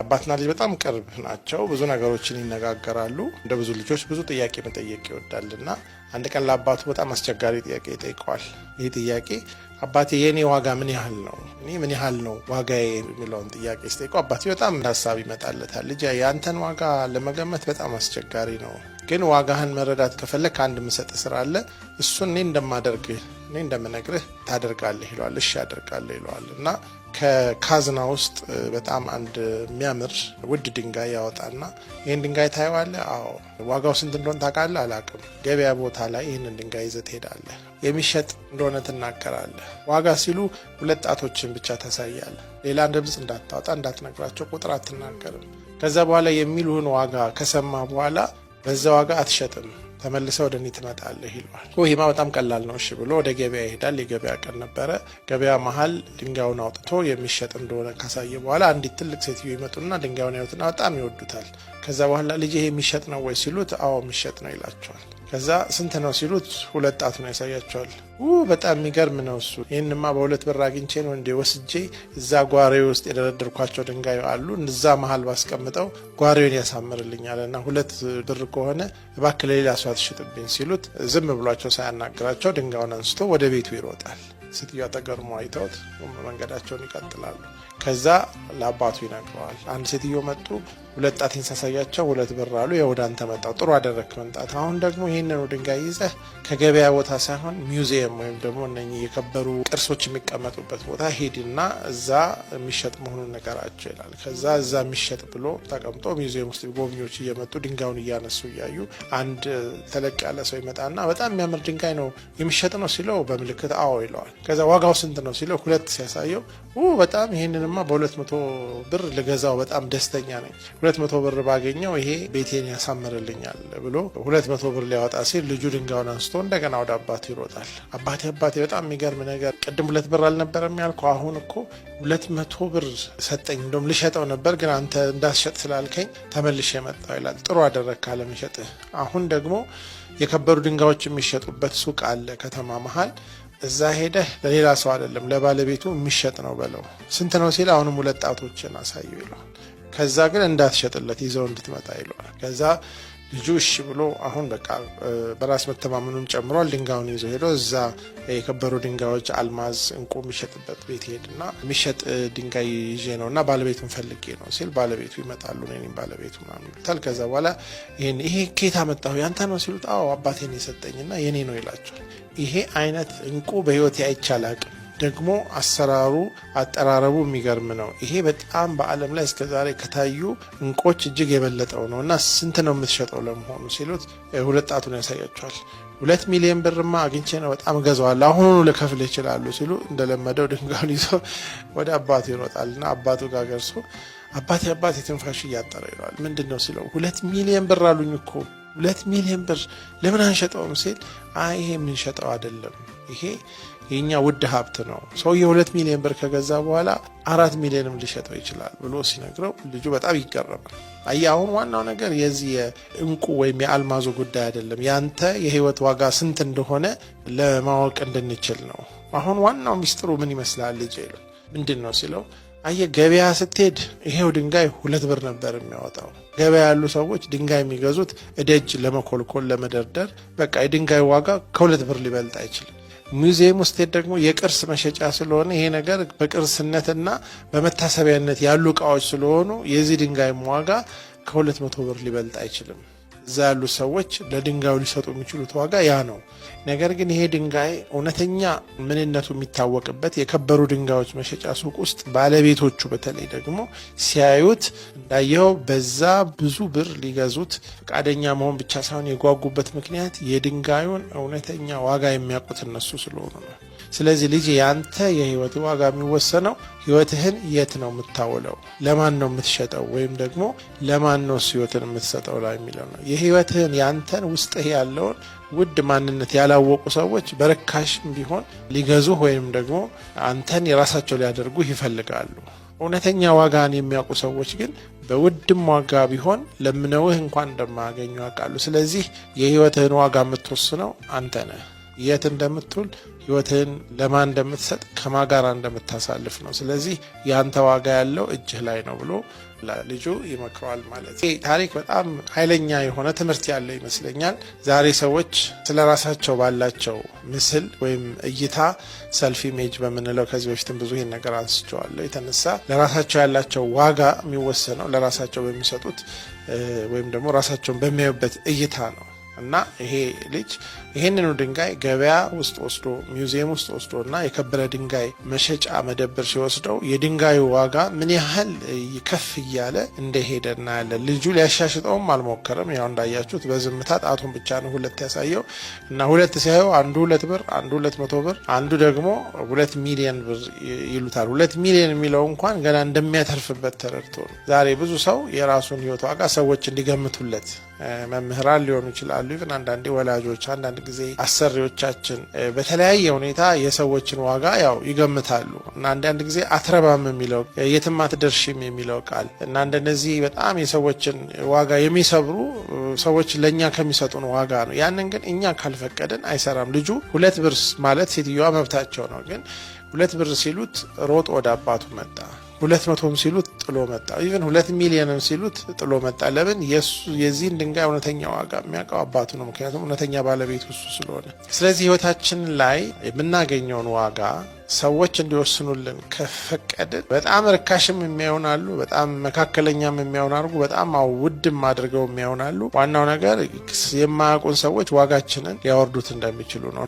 አባትና ልጅ በጣም ቅርብ ናቸው። ብዙ ነገሮችን ይነጋገራሉ። እንደ ብዙ ልጆች ብዙ ጥያቄ መጠየቅ ይወዳልና አንድ ቀን ለአባቱ በጣም አስቸጋሪ ጥያቄ ይጠይቀዋል። ይህ ጥያቄ አባቴ የእኔ ዋጋ ምን ያህል ነው? እኔ ምን ያህል ነው ዋጋዬ የሚለውን ጥያቄ ሲጠይቀው አባቴ በጣም ሀሳብ ይመጣለታል። ልጅ የአንተን ዋጋ ለመገመት በጣም አስቸጋሪ ነው፣ ግን ዋጋህን መረዳት ከፈለግ አንድ ምሰጥ ስራ አለ። እሱን እኔ እንደማደርግህ እኔ እንደምነግርህ ታደርጋለህ ይለዋል። እሺ አደርጋለሁ ይለዋል እና ከካዝና ውስጥ በጣም አንድ የሚያምር ውድ ድንጋይ ያወጣና ይህን ድንጋይ ታየዋለህ? አዎ። ዋጋው ስንት እንደሆነ ታውቃለህ? አላውቅም። ገበያ ቦታ ላይ ይህንን ድንጋይ ይዘህ ትሄዳለህ። የሚሸጥ እንደሆነ ትናገራለህ። ዋጋ ሲሉ ሁለት ጣቶችን ብቻ ታሳያለህ። ሌላ ድምፅ እንዳታወጣ እንዳትነግራቸው፣ ቁጥር አትናገርም። ከዛ በኋላ የሚሉህን ዋጋ ከሰማ በኋላ በዛ ዋጋ አትሸጥም፣ ተመልሰህ ወደ እኔ ትመጣለህ ይለዋል። ይሄማ በጣም ቀላል ነው እሺ ብሎ ወደ ገበያ ይሄዳል። የገበያ ቀን ነበረ። ገበያ መሀል ድንጋዩን አውጥቶ የሚሸጥ እንደሆነ ካሳየ በኋላ አንዲት ትልቅ ሴትዮ ይመጡና ድንጋዩን ያዩትና በጣም ይወዱታል። ከዛ በኋላ ልጅ ይሄ የሚሸጥ ነው ወይ ሲሉት፣ አዎ የሚሸጥ ነው ይላቸዋል። ከዛ ስንት ነው ሲሉት፣ ሁለት ጣቱን ያሳያቸዋል። በጣም የሚገርም ነው እሱ። ይህንማ በ2 ብር አግኝቼ ነው እንዴ ወስጄ እዛ ጓሬ ውስጥ የደረደርኳቸው ድንጋይ አሉ እዛ መሀል ባስቀምጠው ጓሬውን ያሳምርልኛል እና 2 ብር ከሆነ እባክህ ለሌላ ሰው አትሽጥብኝ ሲሉት ዝም ብሏቸው ሳያናግራቸው ድንጋዩን አንስቶ ወደ ቤቱ ይሮጣል። ሴትዮዋ ተገርሞ አይተውት መንገዳቸውን ይቀጥላሉ። ከዛ ለአባቱ ይነግረዋል። አንድ ሴትዮ መጡ፣ ሁለት ጣቴን ሳሳያቸው 2 ብር አሉ። ወደ አንተ መጣሁ፣ ጥሩ አደረክ መምጣት። አሁን ደግሞ ይህንኑ ድንጋይ ይዘህ ከገበያ ቦታ ሳይሆን ሚውዚየም ወይም ደግሞ እነኚህ የከበሩ ቅርሶች የሚቀመጡበት ቦታ ሂድና እዛ የሚሸጥ መሆኑን ነገራቸው ይላል። ከዛ እዛ የሚሸጥ ብሎ ተቀምጦ ሚውዚየም ውስጥ ጎብኚዎች እየመጡ ድንጋዩን እያነሱ እያዩ አንድ ተለቅ ያለ ሰው ይመጣና በጣም የሚያምር ድንጋይ ነው የሚሸጥ ነው ሲለው በምልክት አዎ ይለዋል። ከዛ ዋጋው ስንት ነው ሲለው 2 ሲያሳየው በጣም ይሄንንማ በ200 ብር ልገዛው በጣም ደስተኛ ነኝ፣ 200 ብር ባገኘው ይሄ ቤቴን ያሳምርልኛል ብሎ 200 ብር ሊያወጣ ሲል ልጁ ድንጋዩን አንስቶ እንደገና ወደ አባቱ ይሮጣል። አባቴ አባቴ በጣም የሚገርም ነገር ቅድም 2 ብር አልነበረም ያልኩህ? አሁን እኮ 200 ብር ሰጠኝ፣ እንደውም ልሸጠው ነበር ግን አንተ እንዳትሸጥ ስላልከኝ ተመልሼ መጣሁ ይላል። ጥሩ አደረግክ አለመሸጥህ። አሁን ደግሞ የከበሩ ድንጋዮች የሚሸጡበት ሱቅ አለ ከተማ መሀል፣ እዛ ሄደህ ለሌላ ሰው አይደለም ለባለቤቱ የሚሸጥ ነው በለው። ስንት ነው ሲል አሁንም 2 ጣቶችን አሳየው ይለዋል። ከዛ ግን እንዳትሸጥለት ይዘው እንድትመጣ ይለዋል። ከዛ ልጁ እሺ ብሎ አሁን በቃ በራስ መተማመኑን ጨምሯል። ድንጋዩን ይዞ ሄዶ እዛ የከበሩ ድንጋዮች አልማዝ፣ እንቁ የሚሸጥበት ቤት ሄድና የሚሸጥ ድንጋይ ይዤ ነውና ባለቤቱን ፈልጌ ነው ሲል ባለቤቱ ይመጣሉ። እኔም ባለቤቱ ምናምን ይሉታል። ከዛ በኋላ ይሄ ከየት አመጣሁ ያንተ ነው ሲሉት አዎ አባቴ ነው የሰጠኝና የኔ ነው ይላቸዋል። ይሄ አይነት እንቁ በህይወቴ አይቼ አላቅም። ደግሞ አሰራሩ አጠራረቡ የሚገርም ነው። ይሄ በጣም በዓለም ላይ እስከዛሬ ከታዩ እንቆች እጅግ የበለጠው ነው እና ስንት ነው የምትሸጠው ለመሆኑ ሲሉት 2 ጣቱን ያሳያቸዋል። 2 ሚሊዮን ብርማ አግኝቼ ነው በጣም እገዛዋለሁ አሁኑኑ ልከፍል ይችላሉ ሲሉ እንደለመደው ድንጋዩን ይዞ ወደ አባቱ ይሮጣልና አባቱ ጋር ደርሶ አባቴ አባቴ ትንፋሽ እያጠረ ይለዋል። ምንድነው ሲለው 2 ሚሊዮን ብር አሉኝ እኮ 2 ሚሊዮን ብር ለምን አንሸጠውም ሲል አይ ይሄ የምንሸጠው አይደለም ይሄ የኛ ውድ ሀብት ነው። ሰውዬው 2 ሚሊዮን ብር ከገዛ በኋላ 4 ሚሊዮንም ሊሸጠው ይችላል ብሎ ሲነግረው ልጁ በጣም ይገረማል። አየህ አሁን ዋናው ነገር የዚህ የእንቁ ወይም የአልማዙ ጉዳይ አይደለም፣ ያንተ የህይወት ዋጋ ስንት እንደሆነ ለማወቅ እንድንችል ነው። አሁን ዋናው ሚስጥሩ ምን ይመስላል ልጄ ይለው። ምንድነው ሲለው አየህ ገበያ ስትሄድ ይሄው ድንጋይ 2 ብር ነበር የሚያወጣው። ገበያ ያሉ ሰዎች ድንጋይ የሚገዙት እደጅ ለመኮልኮል ለመደርደር፣ በቃ የድንጋይ ዋጋ ከ2 ብር ሊበልጥ አይችልም። ሙዚየም ውስጥ ደግሞ የቅርስ መሸጫ ስለሆነ ይሄ ነገር በቅርስነትና በመታሰቢያነት ያሉ እቃዎች ስለሆኑ የዚህ ድንጋይ ዋጋ ከ200 ብር ሊበልጥ አይችልም። እዛ ያሉ ሰዎች ለድንጋዩ ሊሰጡ የሚችሉት ዋጋ ያ ነው። ነገር ግን ይሄ ድንጋይ እውነተኛ ምንነቱ የሚታወቅበት የከበሩ ድንጋዮች መሸጫ ሱቅ ውስጥ ባለቤቶቹ በተለይ ደግሞ ሲያዩት እንዳየኸው በዛ ብዙ ብር ሊገዙት ፈቃደኛ መሆን ብቻ ሳይሆን የጓጉበት ምክንያት የድንጋዩን እውነተኛ ዋጋ የሚያውቁት እነሱ ስለሆኑ ነው። ስለዚህ ልጅ ያንተ የህይወት ዋጋ የሚወሰነው ህይወትህን የት ነው የምታውለው፣ ለማን ነው የምትሸጠው፣ ወይም ደግሞ ለማን ነው ህይወትን የምትሰጠው ላይ የሚለው ነው። የህይወትህን ያንተን ውስጥህ ያለውን ውድ ማንነት ያላወቁ ሰዎች በርካሽም ቢሆን ሊገዙህ ወይም ደግሞ አንተን የራሳቸው ሊያደርጉህ ይፈልጋሉ። እውነተኛ ዋጋን የሚያውቁ ሰዎች ግን በውድም ዋጋ ቢሆን ለምነውህ እንኳን እንደማያገኙ ያውቃሉ። ስለዚህ የህይወትህን ዋጋ የምትወስነው አንተ ነህ። የት እንደምትውል፣ ህይወትህን ለማን እንደምትሰጥ፣ ከማን ጋር እንደምታሳልፍ ነው። ስለዚህ ያንተ ዋጋ ያለው እጅህ ላይ ነው ብሎ ልጁ ይመክረዋል ማለት። ይህ ታሪክ በጣም ኃይለኛ የሆነ ትምህርት ያለው ይመስለኛል። ዛሬ ሰዎች ስለ ራሳቸው ባላቸው ምስል ወይም እይታ፣ self image በምንለው፣ ከዚህ በፊትም ብዙ ይህን ነገር አንስቼዋለሁ፣ የተነሳ ለራሳቸው ያላቸው ዋጋ የሚወሰነው ለራሳቸው በሚሰጡት ወይም ደግሞ ራሳቸውን በሚያዩበት እይታ ነው። እና ይሄ ልጅ ይሄንኑ ድንጋይ ገበያ ውስጥ ወስዶ፣ ሚውዚየም ውስጥ ወስዶ እና የከበረ ድንጋይ መሸጫ መደብር ሲወስደው የድንጋዩ ዋጋ ምን ያህል ከፍ እያለ እንደሄደ እናያለን። ልጁ ሊያሻሽጠውም አልሞከረም። ያው እንዳያችሁት በዝምታ ጣቱን ብቻ ነው ሁለት ያሳየው እና ሁለት ሲያየው አንዱ 2 ብር፣ አንዱ 200 ብር፣ አንዱ ደግሞ 2 ሚሊዮን ብር ይሉታል። 2 ሚሊዮን የሚለው እንኳን ገና እንደሚያተርፍበት ተረድቶ ነው። ዛሬ ብዙ ሰው የራሱን ሕይወት ዋጋ ሰዎች እንዲገምቱለት፣ መምህራን ሊሆኑ ይችላሉ፣ even አንዳንዴ ወላጆች፣ አንዳንድ ጊዜ አሰሪዎቻችን በተለያየ ሁኔታ የሰዎችን ዋጋ ያው ይገምታሉ። እና አንዳንድ ጊዜ አትረባም የሚለው፣ የትም አትደርሽም የሚለው ቃል እና እንደነዚህ በጣም የሰዎችን ዋጋ የሚሰብሩ፣ ሰዎች ለእኛ ከሚሰጡን ዋጋ ነው። ያንን ግን እኛ ካልፈቀድን አይሰራም። ልጁ 2 ብር ማለት ሴትዮዋ መብታቸው ነው፣ ግን 2 ብር ሲሉት ሮጦ ወደ አባቱ መጣ። 200ም ሲሉት ጥሎ መጣ። Even 2 ሚሊዮንም ሲሉት ጥሎ መጣ። ለምን? የዚህን ድንጋይ እውነተኛ ዋጋ የሚያውቀው አባቱ ነው። ምክንያቱም እውነተኛ ባለቤቱ እሱ ስለሆነ። ስለዚህ ህይወታችን ላይ የምናገኘውን ዋጋ ሰዎች እንዲወስኑልን ከፈቀድን በጣም ርካሽም የሚያዩን አሉ፣ በጣም መካከለኛም የሚያዩን አሉ፣ በጣም ውድም አድርገው የሚያዩን አሉ። ዋናው ነገር የማያውቁን ሰዎች ዋጋችንን ሊያወርዱት እንደሚችሉ ነው።